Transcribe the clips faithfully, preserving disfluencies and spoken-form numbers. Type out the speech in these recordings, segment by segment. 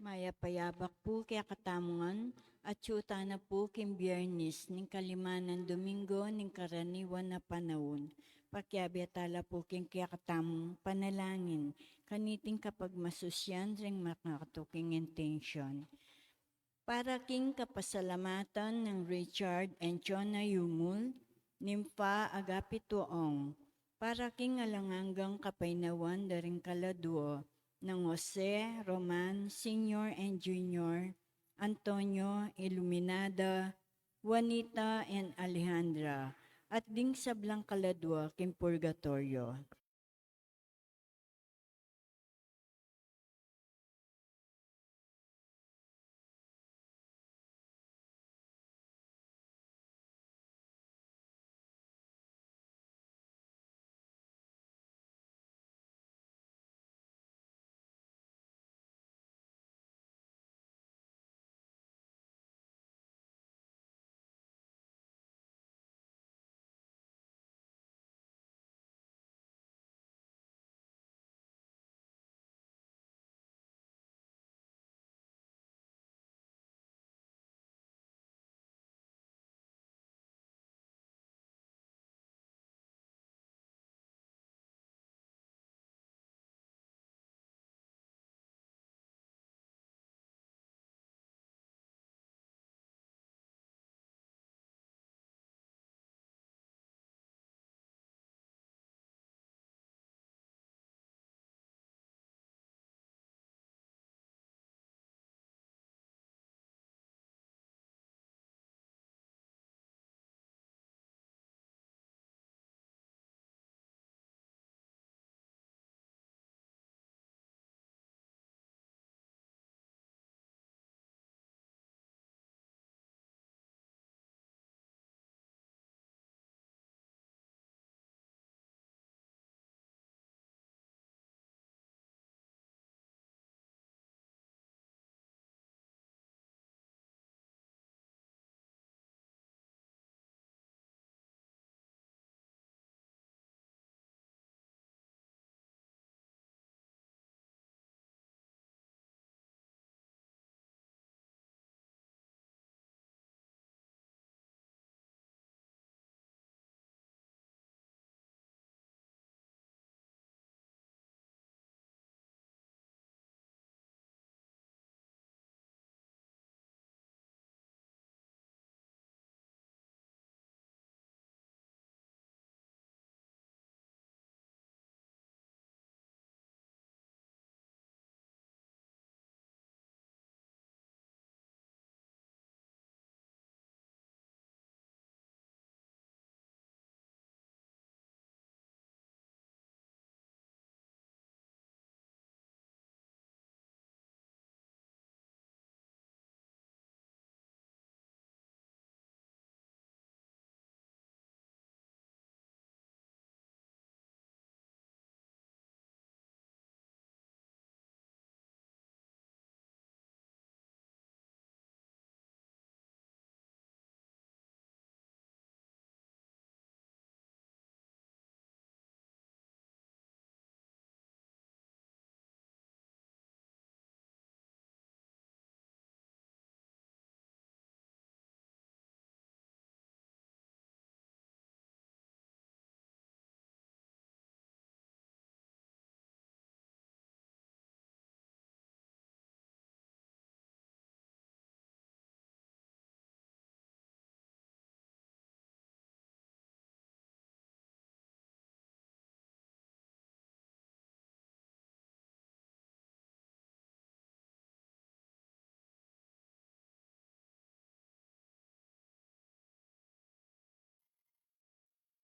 Mayap a yabak pu kekatamu ngan, atyu tana pu king Biyernes ning kalima nang Domingo ning karaniwan a panaun. Pakiabe tala pu king kekatamung panalangin, kaniting kapagmasusyan ring makatuking intensyon. Para king kapasalamatan nang Richard and Chona Yumul, Nympha Agapito Ong, para king alang anggang kapaynawan da ring kaladua nang Jose, Roman, Senior and Junior, Antonio, Iluminada, Juanita and Alejandra, at ding sablang kaladua king purgatoryo.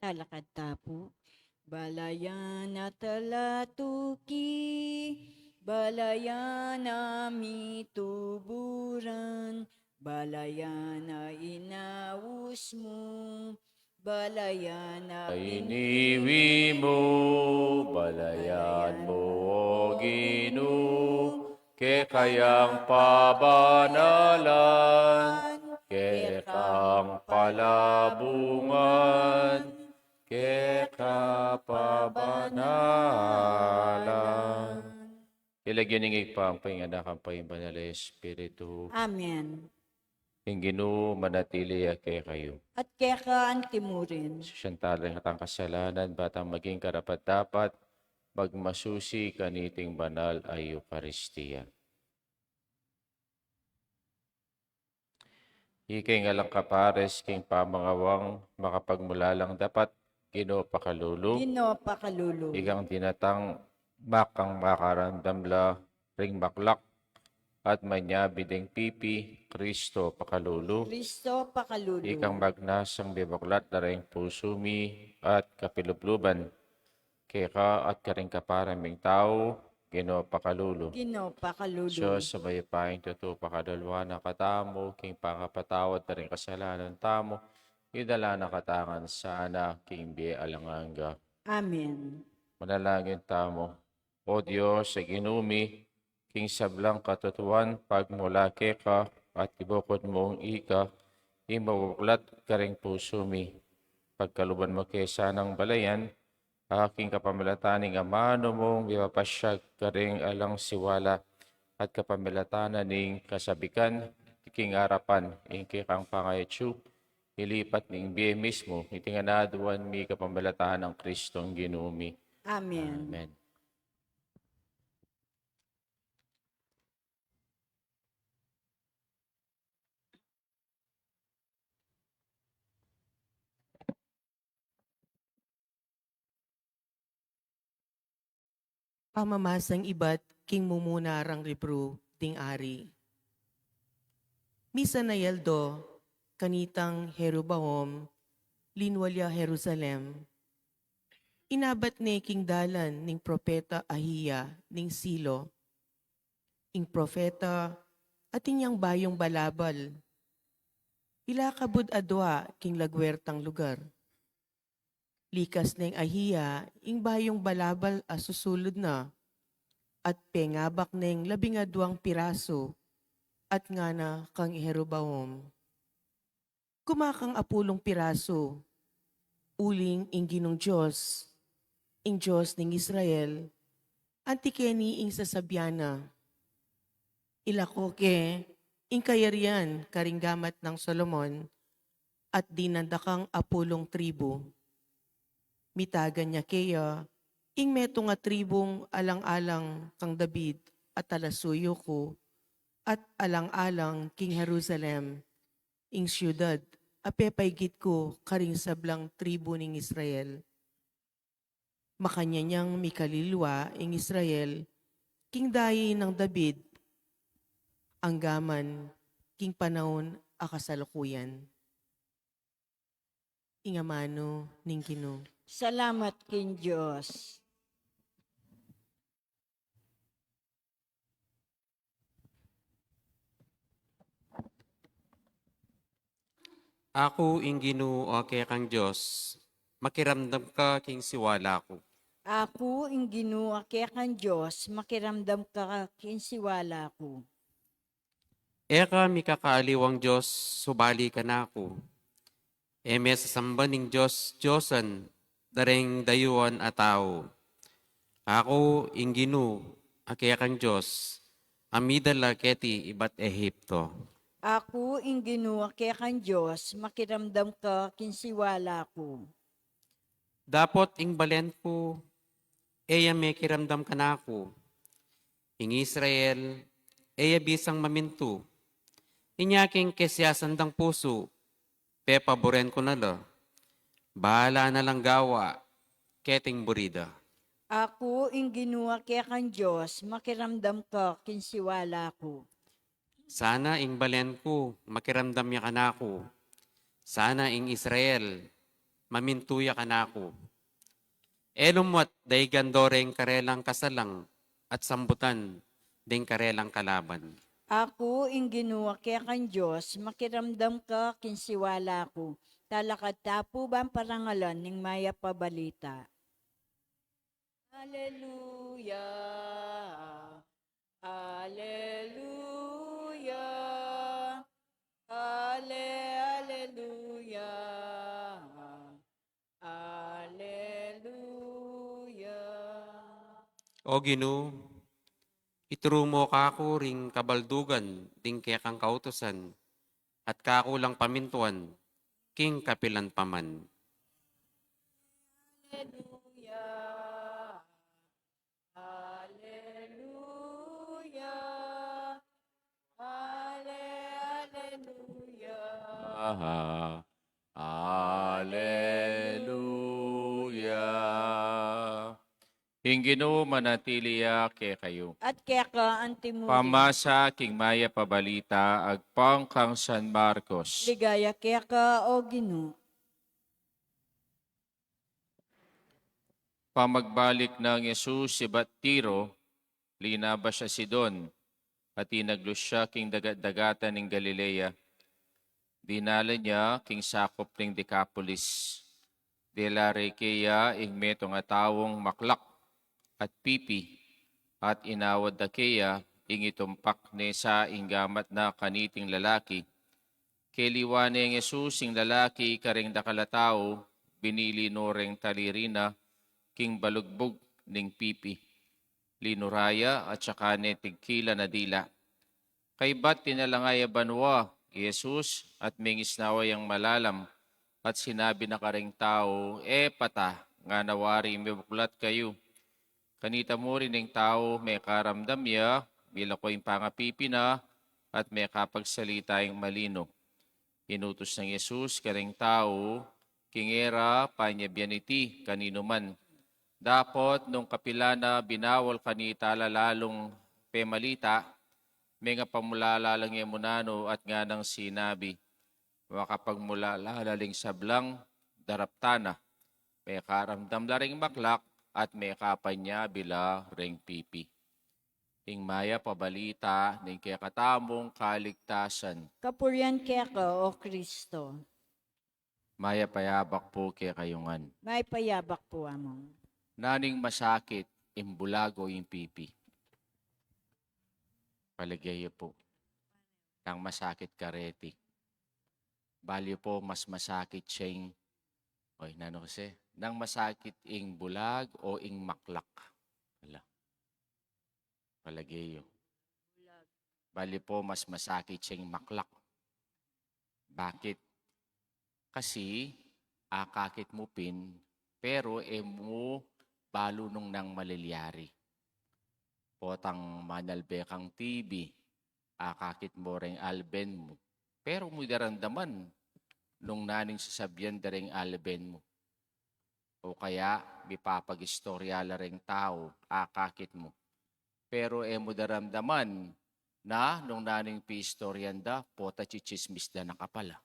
Talakad ta pu. Balayan a talatuki, balayan a mituburan, balayan a inaus mu, balayan a iniwi mu, balayan mu, o Ginu, keka yang pabanalan, keka yang palabungan, keka pabanalan. King lagyu ning Ibpa, ampo ning Anak, ampo ning Banal a Espiritu. Amen. Ing Ginu manatili ya kekayu. At keka antimurin. Sisian tala ing katang kasalanan, ba tang maging karapat-dapat magmasusi kaniting banal a Eukaristia. Ika ing alang kapares king pamangawang makapagmulalang dapat, Ginu pakalulu. Ginu pakalulu. Ikang dinatang makang makaramdam la ring maklak at manyabi ding pipi, Kristo pakalulu. Kristo pakalulu. Ikang magnasang mibuklat la ring pusu mi at kapilubluban keka at karing kapara ming tau, Ginu pakalulu. Ginu pakalulu. Dios a mayupaya, ing tutu pakaluluan na katamu king pangapatawad da ring kasalanan tamu, idala na katamu ngan sana king bie alang angga. Amen. Manalangin tamu. O Dios a Ginu mi, king sablang katutuan pagmula keka at ibukud mung ika ing mabubuklat karing pusu mi. Pagkaluban mu ke sanang balayan a king kapamilatan ning amanu mung mipapasyag karing alang siwala at kapamilatan na ning kasabikan king arapan ing kekang pangayatsu, ilipat ning bie mismu, iti ngan aduan mi kapamilatan nang Kristong Ginu mi. Amen. Amen. Pamamasang ibat king mumuna rang libru ding Ari. Misan a aldo, kanitang Jeroboam, linwal ya Jerusalem. Inabat ne king dalan ning propeta Ahia ning Silo. Ing propeta atin yang bayung balabal. Ila kabud adua king laguertang lugar. Likas neng Ahia ing bayung balabal a susulud na, at pengabak neng labing aduang pirasu, at ngana kang Jeroboam, "Kuma kang apulung pirasu, uling ing Ginung Dios, ing Dios ning Israel, anti keni ing sasabian na, 'Ilako ke ing kayarian karing gamat nang Solomon, at dinan da kang apulung tribu.' Mitagan ya keya ing metung a tribung alang-alang kang David a talasuyu ku, at alang-alang king Jerusalem, ing siudad a pepaigit ku karing sablang tribu ning Israel. Makanyan yang mikalilwa ing Israel king dayi nang David, anggaman king panaun a kasalukuyan." Ing amanu ning Ginu. Salamat king Dios. Aku ing Ginu a kekang Dios, makiramdam ka king siwala ku. Aku ing Ginu a kekang Dios, makiramdam ka king siwala ku. E ka mikakaaliwang Dios subali kanaku. E me sasamban ing dios-diosan da ring dayuan a tau. Aku ing Ginu a kekang Dios, a midala keti ibat Ehipto. Aku ing Ginu a kekang Dios, makiramdam ka king siwala ku. Dapot ing balen ku, e ya mekiramdam kanaku. Ing Israel, e ya bisang mamintu. Inya king kesiasan dang pusu, pepaburen ku na la. Bahala na lang gawa keting buri da. Aku ing Ginu a kekang Dios, makiramdam ka king siwala ku. Sana ing balen ku, makiramdam ya kanaku. Sana ing Israel, mamintu ya kanaku. E lumwat daigan do ring karelang kasalang at sambutan ding karelang kalaban. Aku ing Ginu a kekang Dios, makiramdam ka king siwala ku. Talakad ta pu ban parangalan ning mayap a balita. Aleluya, aleluya, ale, aleluya, aleluya. O Ginu, Ituru mu kaku ring kabaldugan ding kekang kautusan, at kaku lang pamintuan king kapilan pa man. Alleluia. Alleluia. Ale-, alleluia. Aha. Alleluia. Ing Ginu manatili ya kekayu. At keka antimu rin. Pamasa king Mayap a Balita agpang kang San Marcos. Ligaya keka, O Ginu. Pamagbalik nang Jesus ibat Tiro, linabas ya Sidon, at inaglus ya king dagat-dagatan ning Galilea. Dinalan ya king sakup ning Decapolis. Dela re keya ing metung a taung maklak at pipi, at inawad da keya ing itumpak ne sa ing gamat na kaniting lalaki. Keliwa neng Jesus ing lalaki kareng dakal a tau, binili no reng taliri na king balugbug ning pipi. Linura ya at saka ne tigkilan a dila. Kaybat tinalangay a banua i Jesus at mengisnawa yang malalam, at sinabi na kareng tau, "Epata," ngana wari, "Mibuklat kayu." Kanita mu rin ing tau mekaramdam ya, milako ing pangapipi na, at mekapagsalita yang malino. Inutus nang Jesus kareng tau, "King e ra panyabian iti kaninuman. Dapot nung kapilan na binawal kanita la lalung pemalita, mengapamulala la nge mu nanu at nganang sinabi, 'Makapagmulala la ring sablang daraptan na, mekaramdam la ring maklak, at mekapanyabi la ring pipi.'" Ing Mayap a Balita ning kekatamung kaligtasan. Kapurian keka, O Kristo. Mayap a yabak pu kekayu ngan. Mayap a yabak pu, Among. Nanu ing masakit, ing bulag o ing pipi? Palage yu pu. Nang masakit kareti. Balu yu pu mas masakit siyang, oy, nanu kasi? Nang masakit ing bulag o ing maklak? Ala. Palage yu. Balu yu pu mas masakit siyang maklak. Bakit? Kasi akakit mu pin, pero e mu balu nung nanu ing malilyari. Potang manalbe kang T B, akakit mu reng alben mu, pero e mu daramdaman nung nanu ing sasabian da reng alben mu. O kaya mipapagistorya la reng tau, akakit mu, pero e mu daramdaman na nung nanu ing piistoryan da, pota tsitsismis da na kapala.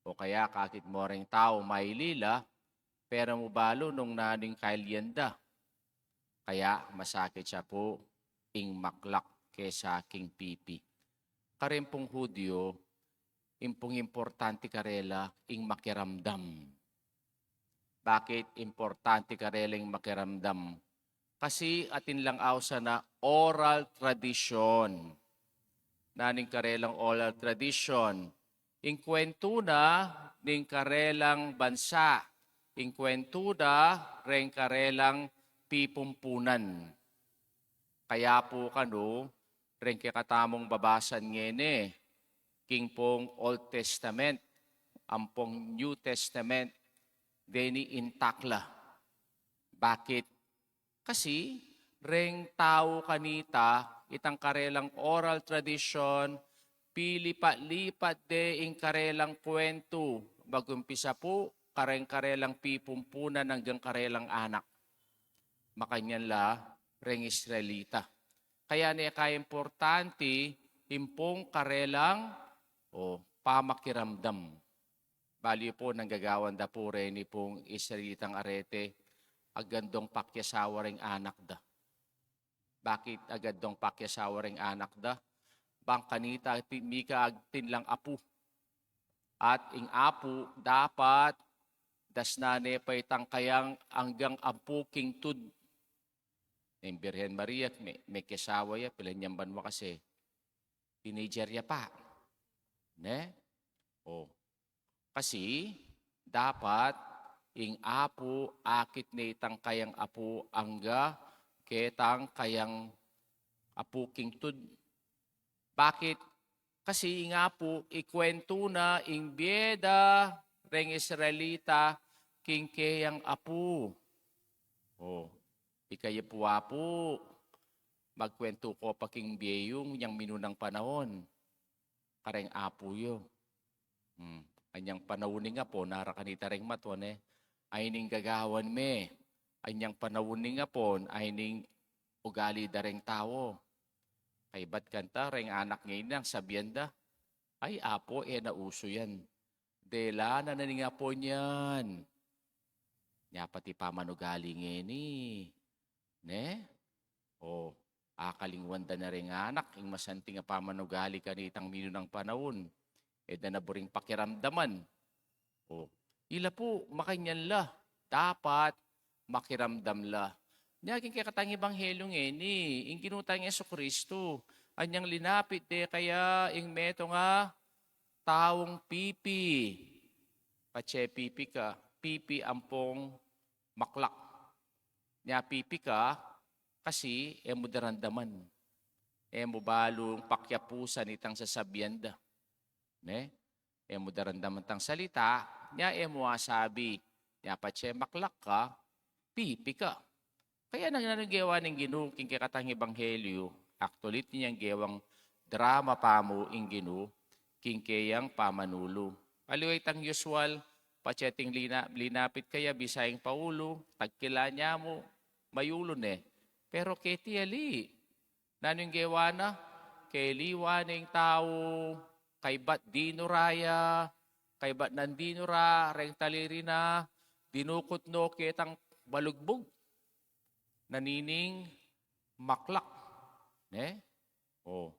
O kaya akakit mu reng tau mailila, pero e mu balu nung nanu ing kailian da. Kaya masakit ya pu ing maklak kesa king pipi. Kareng pung Hudyo, ing pung importante karela ing makiramdam. Bakit importante karela ing makiramdam? Kasi atin lang ausan a oral tradition. Nanu ing karelang oral tradition? Ing kwentu na ning karelang bansa, ing kwentu na reng karelang pipumpunan. Kaya pu kanu, reng kekatamung babasan ngeni, king pung Old Testament ampong New Testament, deni intact la. Bakit? Kasi reng tau kanita, itang karelang oral tradition, pilipat-lipat de ing karelang kwentu, magumpisa pu kareng karelang pipumpunan anggang karelang anak. Makanyan la reng Israelita. Kaya ne kaimportante ing pung karelang, o, pamakiramdam. Balu yu pu nang gagawan da pu reni pung Israelitang arete, agad dong pakiasawa reng anak da. Bakit agad dong pakiasawa reng anak da? Bang kanita ti-, mika atin lang apu. At ing apu dapat dasnan ne pa itang kayang anggang ampu king tud. Ing Birhen Maria, me-, mekiasawa ya, pilan yang banua kasi, teenager ya pa. Ne? O. Kasi dapat ing apu akit ne itang kayang apu angga ketang kayang Apu king tud. Bakit? Kasi ing Apu, ikwentu na ing bie da reng Israelita king keyang apu. O, ikayu pu, Apu, magkwentu ko pa king bie yu inyang minunang panaun kareng apu yu. Hmm. Anyang panaun ning apu, nara kanita reng matwa ne, ay ning gagawan me. Anyang panaun ning apu, ay ning ugali da reng tau. Kaybat kanita reng anak ngeni nang sabian da, "Ay, Apu, e na usu yan. Dela na na ning apu niyan." Nya pati pamanugali ngeni, ne? O, akalingwan da na reng anak ing masanting a pamanugali kanitang minunang panaun. E da na buring pakiramdaman. O, ila pu, makanyan la. Dapat makiramdam la. Nya king kekatang ebanghelyu ngeni, ing Ginu tang Jesucristo, anyang linapit de kaya ing metung a taung pipi. Patse pipi ka, pipi ampong maklak. Nya pipi ka, kasi e mu daramdaman. E mu balung pakiapusan itang sasabian da. Ne? E mu daramdaman itang salita, nya e mu asabi, nya patse maklak ka, pipi ka. Kaya nang nanu ing gewa ning Ginu king kekatang ebanghelyu, actually, inyang gewang drama pa mu ing Ginu king keyang pamanulu. Aliwa itang usual, patse ating lina-, linapit kaya, bisa ing paulu, tagkilan ya mu, mayulu ne. Pero keti ali, nanu ing gewa na? Keliwa ne ing tau, kaybat dinura ya, kaybat nang dinura reng taliri na, dinukut no ketang balugbug. Nanining maklak, ne? O.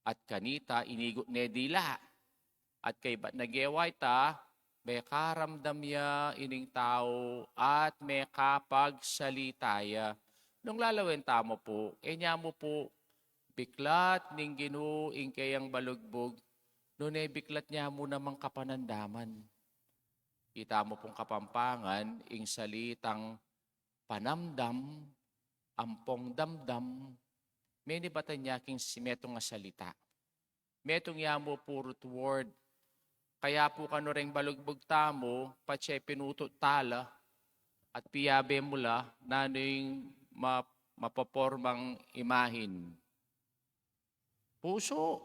At kanita inigut ne dila. At kaybat na gewa ita, mekaramdam ya ining tau at mekapagsalita ya. Nung lalawen tamu pu, e nya mu pu biklat ning Ginu ing keyang balugbug, nune biklat nya mu namang kapanamdaman. Ita mu pung Kapampangan, ing salitang panamdam ampong damdam, menibatan ya king si-, metung a salita. Metung ya mu pu root word. Kaya pu kanu reng balugbug tamu, patse pinutut tala, at piyabe mu la, nanu ing ma-, mapopormang imahin? Pusu.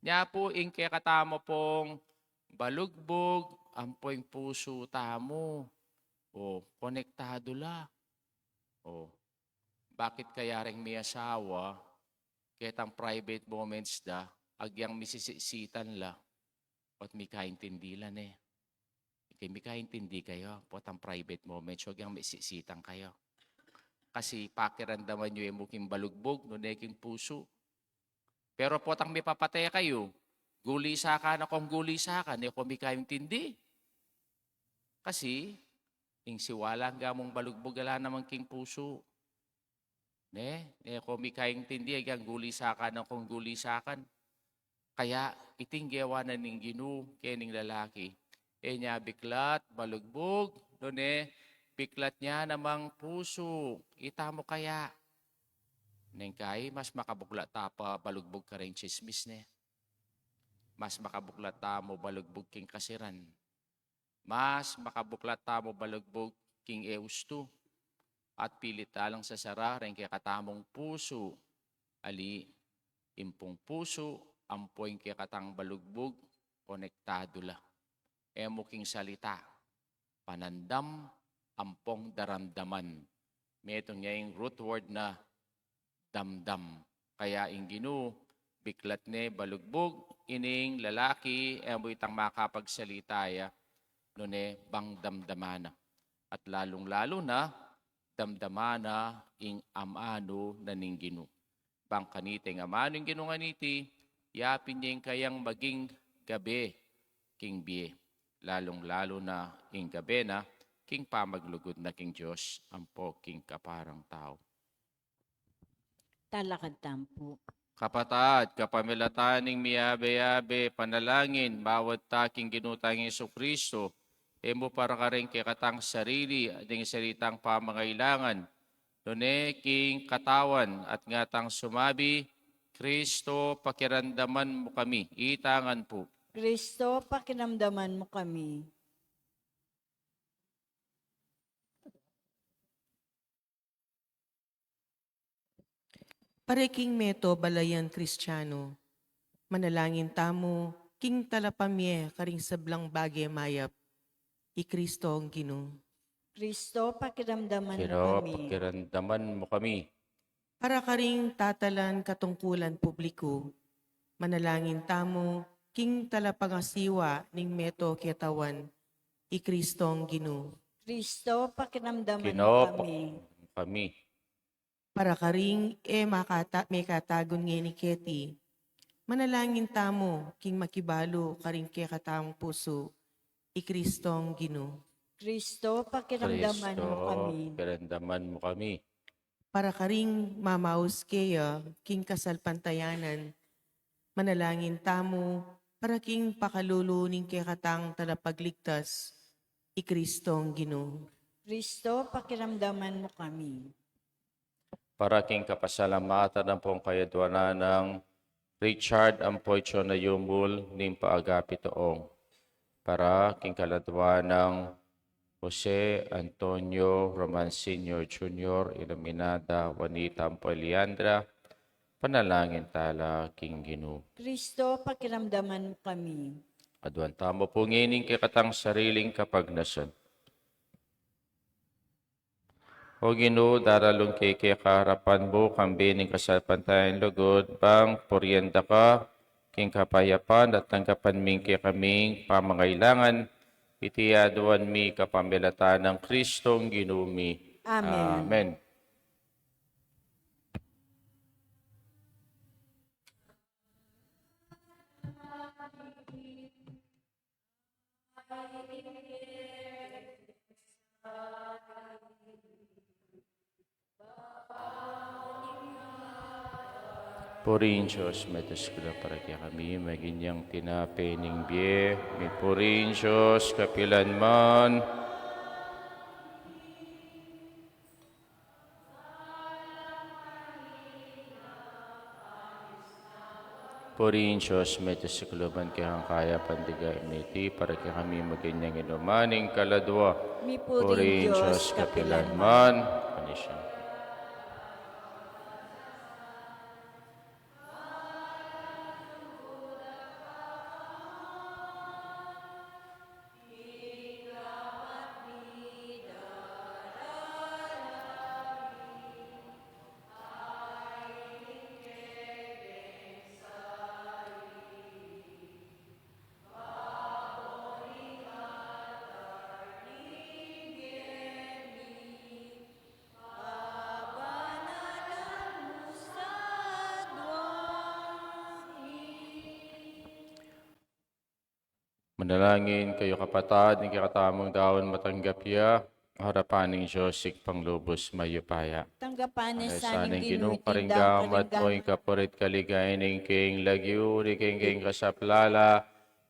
Nya pu ing kekatamu pung balugbug, ampo ing pusu tamu. O, konektadu la. O, bakit kaya reng miyasawa, ketang private moments da, agyang misisisitan la, ot mikaintindi la ne? Ikay mikaintindi kayu, potang private moments, agyang misisisitan kayu. Kasi pakiramdaman yu e mu king balugbug, nune king pusu. Pero potang mipapate kayu, gulisa ka na kung gulisa ka, ne ko mikaintindi. Kasi, ing siwala ing gamung balugbug, ala naman king pusu. Ne? Ne ko mikaintindi, agyang gulisa ka na kung gulisa ka. Kaya, iting gewa na ning Ginu kening lalaki. E nya biklat balugbug, nune, biklat nya namang pusu. Ita mu kaya? Neng kai, mas makabuklat ta pa balugbug kareng tsismis, ne? Mas makabuklat tamu balugbug king kasiran. Mas makabuklat tamu balugbug king e ustu. At pilit ta lang sasara reng kekatamung pusu. Ali, ing pung pusu, ampo ing kekatang balugbug, konektadu la. E mu king salita, panamdam ampong daramdaman. Metung ya ing root word na damdam. Kaya ing Ginu, biklat ne balugbug ining lalaki, e mu itang makapagsalita ya, nune bang damdaman na. At lalung-lalu na, damdaman na ing amanu na ning Ginu. Bang kanita ing amanu ning Ginu nganiti, yapin ya ing kayang maging gabe king bie. Lalung-lalu na ing gabe na king pamaglugud na king Dios ampo king kaparang tau. Talakad tamu pu. Kapatad, kapamilatan ning miyabe-yabe panalangin, mawad ta king Ginu tang Jesucristo, e mu para kareng kekatang sarili, ding saritang pamangailangan, Nune king katawan at ngatang sumabi, Kristo, pakiramdaman mu kami. Itangan pu. Kristo, pakiramdaman mu kami. Para king meto balayan Kristiano, manalangin tamu king talapamie karing sablang bage mayap, i Kristong Ginu. Kristo, pakiramdaman mu Ginu, kami. Pakiramdaman mu kami. Para karing tatalan katungkulan publiku, manalangin tamu king talapangasiwa ning meto ketawan, i Kristong Ginu. Kristo, pakiramdaman Ginu, mu kami. Pakiramdaman mu kami. Para karing e makata-, mekatagun ngeni keti, manalangin tamu king makibalu karing kekatamung pusu, i Kristong Ginu. Kristo, pakiramdaman mu Kristo, kami. Pakiramdaman mu kami. Para karing mamaus keya king kasalpantayanan, manalangin tamu para king pakalulu ning kekatang talapagligtas, i Kristong Ginu. Kristo, pakiramdaman mu kami. Para king kapasalamatan ampong kayadwanan nang Richard ampo i Chona Yumul ning paagapit ong. Para king kaladwa nang Jose Antonio Roman Senior Junior, Iluminada Juanita ampo i Leandra, panalangin tala king Ginu. Kristo, pakiramdaman mu kami. Aduan tamu pu ngening kekatang sariling kapagnasan. O Ginu, daralung ke kekarapan mu kambe ning kasalpantayan lugud, bang purian da ka king kapayapan at tanggapan mi ing kekaming pamangailangan. Iti aduan mi kapamilatan nang Kristong Ginu mi. Amen. Amen. Purihin Dios, meto sikula para kekami, maging yang tinape ning bie, mipurihin Dios kapilan man. Purihin Dios, meto sikula para kekang kayapan, diga miti, para kekami maging yang inuman ning kaladwa. Mipurihin Dios kapilan man. Panisya. Manalangin kayu, kapatad, ning kekatamung daun matanggap ya arapan ning Dios Ibpang lubus mayupaya. Tanggapan na sa ning Ginu ing gamat mu, ing kapurit kaligayan ning king lagyu, uli king kasaplalan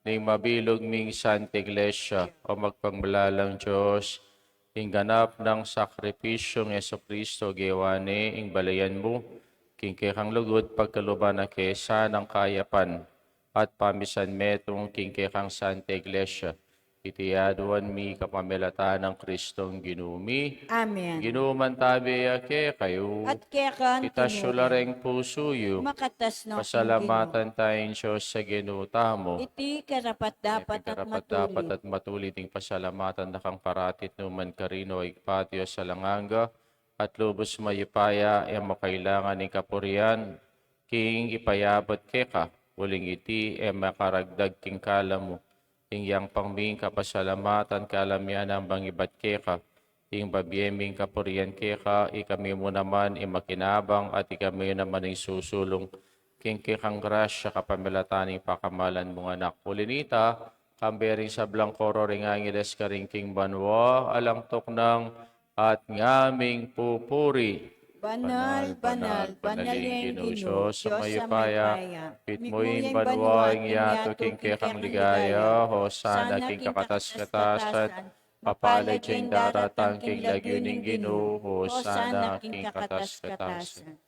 ning mabilug ming Santa Iglesia. O magpamalalang Dios, ing ganap nang sakripisyung Jesucristo gewa ne ing balayan mu, king kekang lugud pagkaluban na ke sanang kayapan at pamisan metung king kekang Santa Iglesia. Iti aduan mi kapamilatan nang Kristong Ginu mi. Amen. Ginu mantabi ya kekayu. At keka naman. Itas yu la reng pusu yu. Makatas no king Ginu. Pasalamatan taya ing Dios a Ginu tamu. Iti karapat-dapat at matulid. Karapat-dapat at matulid ing pasalamatan da kang parati at nu man karin, o Ibpa, Dios alang angga, at lubus mayupaya, e makailangan ning kapurian, king ipayabut keka, uling iti e makaragdag king kalam mu. Ing yang pang ming kapasalamatan, kalam ya nang mangibat keka, ing babie ming kapurian keka, ikami mu naman ing makinabang at ikami naman ing susulung king kekang grasya kapamilatan ning pakamalan mung Anak. Uli nita, kambe ring sablang koro ring angeles karin king banua alang tuknang at ngaming pupuri. Banal, banal, banal ing Ginu, Dios a mayupaya. Mitmu ing banua, ing yatu king kekang ligaya. Hosana king kakatas-katasan. Mapalad ya ing daratang king lagyu ning Ginu. Hosana king kakatas-katasan.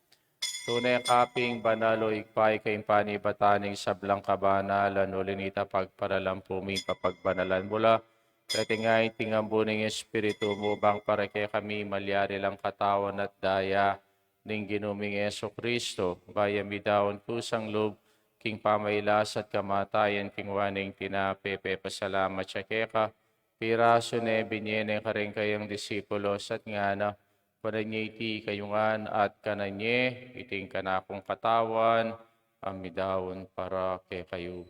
Tune ka pin banal, o Ibpa, ika ing panibatan ning sablang kabanalan, uli na nita pagparalan mu ing papagbanalan mu la, kayabe ning ambun ning Espiritu mu, bang para kekami malyari lang katawan at daya ning Ginu ming Jesucristo. Bayu ya midaun kusang lub king pamagkasakit at kamatayan, kinua ne ing tinape, pepasalamat ya keka, pirasu ne, binie ne karing kayang disipulos at ngana: Kunan ye iti kayu ngan at kanan ye, iti ing kanakung katawan a midaun para kekayu.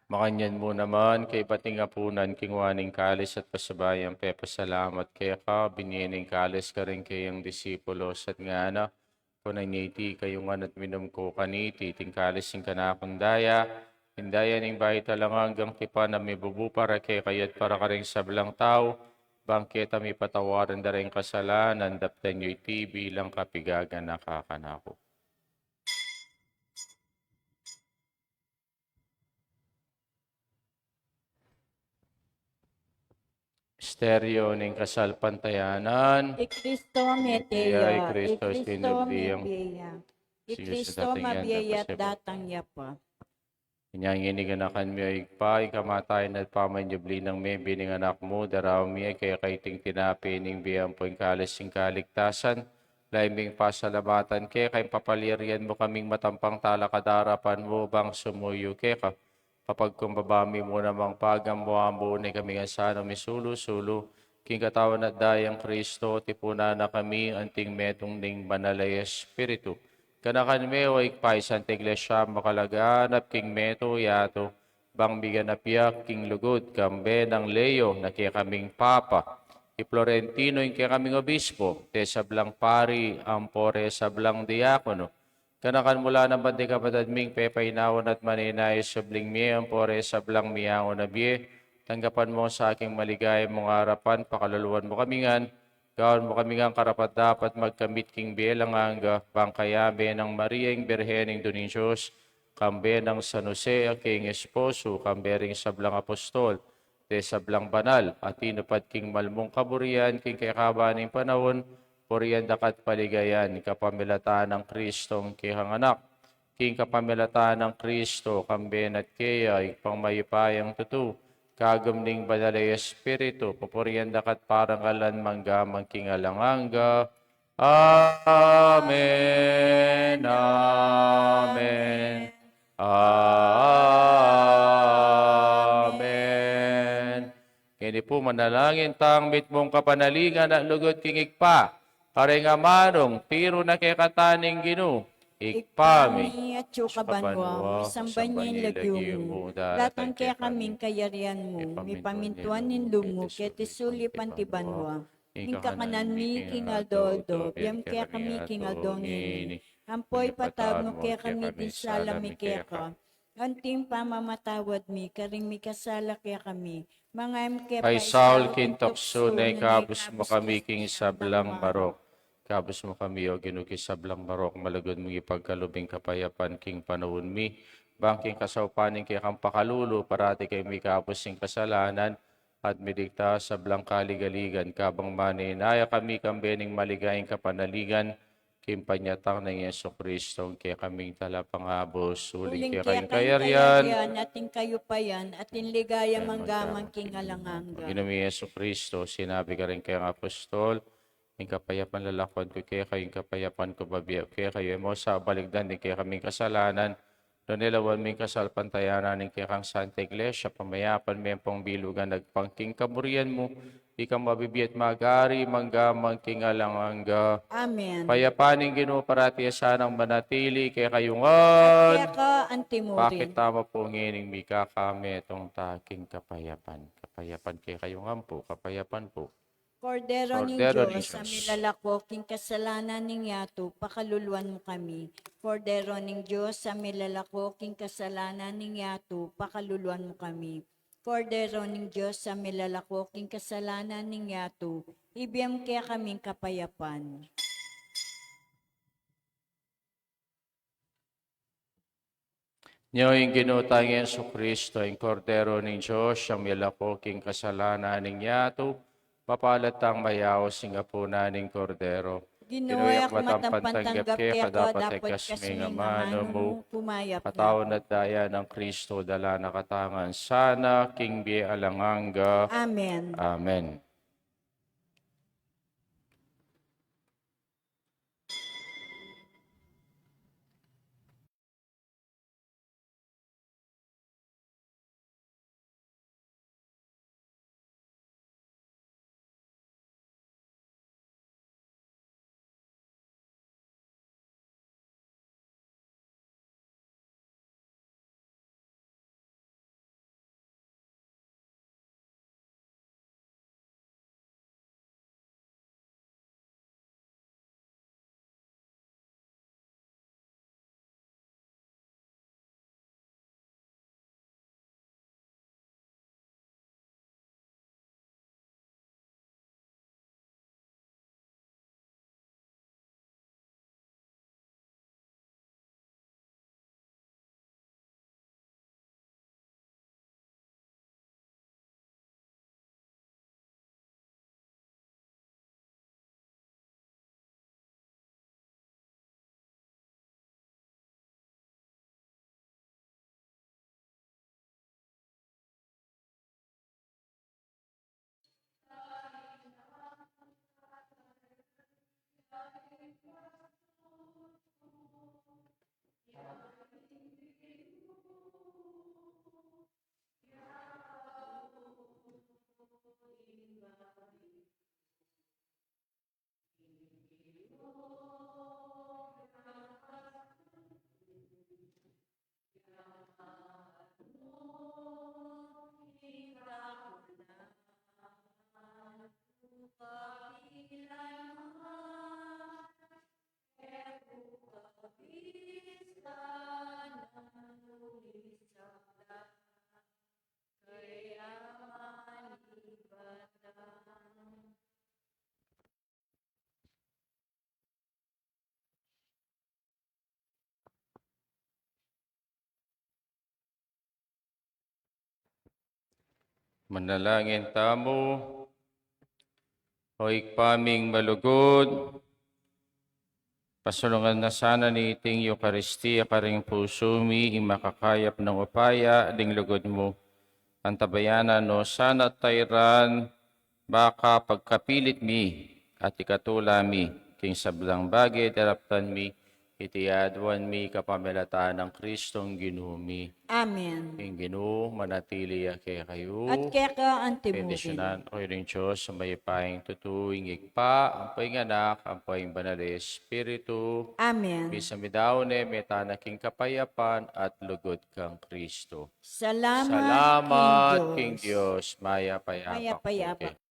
Makanyan mu naman, kaybat ning apunan, kinua ne ing kalis at pasabayang pepasalamat keka, binie ne ing kalis karing kayang disipulos at ngana: Kunan ye iti kayu ngan at minum kayu kaniti, iti ing kalis ning kanakung daya, ing daya ning bayu at alang anggang tipan, a mibubu para kekayu at para karing sablang tau, bang keta mipatawaran da ring kasalanan. Daptan yu iti bilang kapigaganaka kanaku. Misteryu ning kasalpantayanan. I Kristo mete ya, i Kristo sinubli ya, i Kristo mabie ya at datang ya pa. Inya ngeni ganakan mi, o Ibpa, ing kamatayan at pamanyubli nang mebie ning Anak mu, daraun mi keka iting tinape ning bie ampo ing kalis ning kaligtasan. Lalu ming pasalamatan keka ing papalyarian mu kaming matampang talakad king arapan mu bang sumuyu keka. Papagkumbaba mi mu namang pagamu-amu ne kami ngan sana misulu-sulu king katawan at dayang Kristo, tipunan na kami anting metung ning Banal a Espiritu. Ganakan me, o Ibpa, ing Santa Iglesia makalaganap king metung yatu, bang miganap ya king lugud, kambe nang Leo na kekaming Papa, i Florentino ing kekaming Obispo, ding sablang pari ampo ding sablang diakono, ganakan mu la naman ding kapatad ming pepainawa at manenaya king subling mie ampo ding sablang miyaun a bie. Tanggapan mu sa king maligaya mung arapan, pakaluluan mu kami ngan, gawan mu kami ngan karapat-dapat magkamit king bie alang angga, bang kayabe nang Maria ing Birhen, Indu ning Dios, kambe nang San Jose a king esposo, kambe ring sablang apostol, ding sablang banal a tinupad king mal mung kaburian king kekaban ning panaun, purian da ka at paligayan kapamilatan nang Kristong kekang Anak. King kapamilatan nang Kristo, kambe na at keya, Ibpang mayupayang tutu, kagum ning Banal a Espiritu, pupurian da ka at parangalan mangga man king alang angga. Amen, amen, amen. Ngeni pu manalangin tang mitmung kapanalingan at lugud king Ibpa, karing amanung tiru na kekatamu ning Ginu. Ibpa mi, atsu ka banua, samban ya ing lagyu mu, datang kekami ing kayarian mu, mipamintuan ing lub mu keti sulip anti banua. Ing kakanan mi king aldo-aldo, ibie mu kekami king aldo ngeni. Ampo ipatawad mu kekami ding sala mi keka, anti ing pamamatawad mi karing mikasala kekami. Manga e mu ke paisaul king tuksu, nune ikabus mu kami king sablang marok. Ikabus mu kami, O Ginu, king sablang marok, malugud mung ipagkalub ing kapayapan king panaun mi, bang king kasaupan ning kekang pakalulu, parati kaming ikabus king kasalanan, at miligtas king sablang kaligaligan, kabang manenaya kami kambe ning maligayang kapanalingan king panyatang nang Jesucristo, kekaming Talapangabus. Uling keka ing kayarian, at ing kayupayan, at ing ligaya mangga man king alang angga. Ginu ming Jesucristo, sinabi karing kekang apostol: Ing kapayapan lalakwan ku kekayu, ing kapayapan ku bibie ku kekayu. E mu sa balikdan ding kekaming kasalanan, nune lawan mu ing kasalpantayanan ning kekang Santa Iglesia, pamayapan me ampong bilugan agpang king kaburian mu, ikang mabibie at magari mangga man king alang angga. Amen. Ing kapayapan ning Ginu parati ya sanang manatili kekayu ngan. At keka anti murin. Pakit tamu pu ngening mikakametung ta king kapayapan. Kapayapan kekayu ngan pu, kapayapan pu. Kordero ning Dios, a milalako king kasalanan ning yatu, pakaluluan mu kami. Kordero ning Dios, a milalako king kasalanan ning yatu, pakaluluan mu kami. Kordero ning Dios, a milalako king kasalanan ning yatu, ibie mu kekami ing kapayapan. Nyo ing Ginu tang Jesucristo, ing Kordero ning Dios, yang milako king kasalanan ning yatu, mapalad tang mayaus king apunan ning Kordero. Ginu, e ku matampang tanggap keka, dapot ikasmi ing amanu mu, kumayap na. Katawan at daya nang Kristo, dala na katamu ngan sana king bie alang angga. Amen. Amen. Manalangin tamu. O Ibpa ming malugud, pasulungan na sana niting Eukaristia karing pusu mi, ing makakayap nang upaya ding lugud mu. Antabayanan no sana tairan, baka pagkapilit mi at ikatula mi king sablang bage daraptan mi, iti aduan mi kapamilatan nang Kristong Ginu mi. Amen. Ing Ginu manatili ya kekayu. At keka antimurin. Bendisyonan kayu ning Dios a mayupayang tutu, ing Ibpa, ampo ing Anak, ampo ing Banal a Espiritu. Amen. Misa midaun ne, meta na king kapayapan at lugud kang Kristo. Salamat king Dios. Mayap a yabak pu kekayu.